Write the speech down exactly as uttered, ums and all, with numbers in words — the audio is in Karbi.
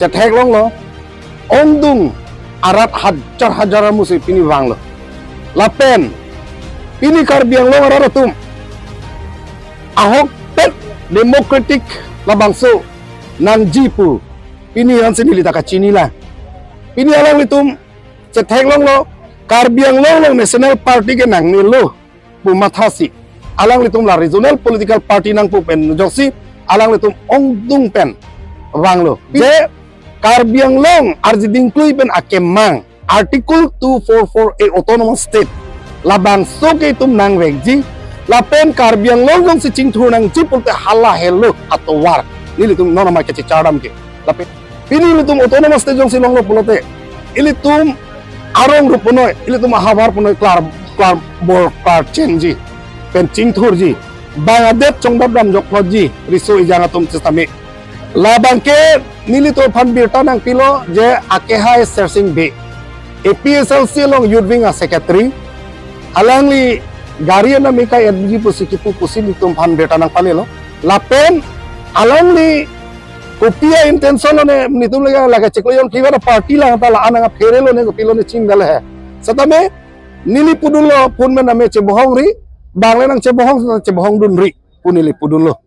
Chetheklonglo, ongdung arat hajar hajar amusi pini vanglo. Lapen pini Karbi Anglong arat atum ahokpet democratic labangso nangji pu pini ansi neli ta kachinilang. Pini alanglitum chetheklonglo, Karbi Anglong along national party ke nangnelo pu mathasi, alanglitum la regional political party nangpu pen ajoksi alanglitum ongdung pen vanglo. Je Karbi Anglong arjiding klui pen akemang Article two four four A Autonomous State labangso ke itum nangvekji, lapen Karbi Anglong jongsi chingthur nangji pulote hala helo atovar nelitum non amei kachechardam ke. Lapen pini ilitum Autonomous State jongsi longlo pulote, ilitum arong rup punoi, ilitum ahavar punoi klar, klar bor klar chenji pen chingthurji, bang adet chongdapdam jokplotji, riso ejang atum sitame. Labang ke nelitum aphan birta nangpilo je akehai Sersing Bey, A P H L C along Youth Wing a Secretary, alangli gari anam ekai edji pusi kipu pusi nelitum aphan birta nangpalelo. Lapen alangli kopi a intention lone nelitum lake lake chiklo yon kiva party lang ta la anang aphere lone kopi lone chingdale he. Sitame neli pudunlo, phone pen name chebohongri, bang le nangchebohong, chebohongdunri pu neli pudunlo.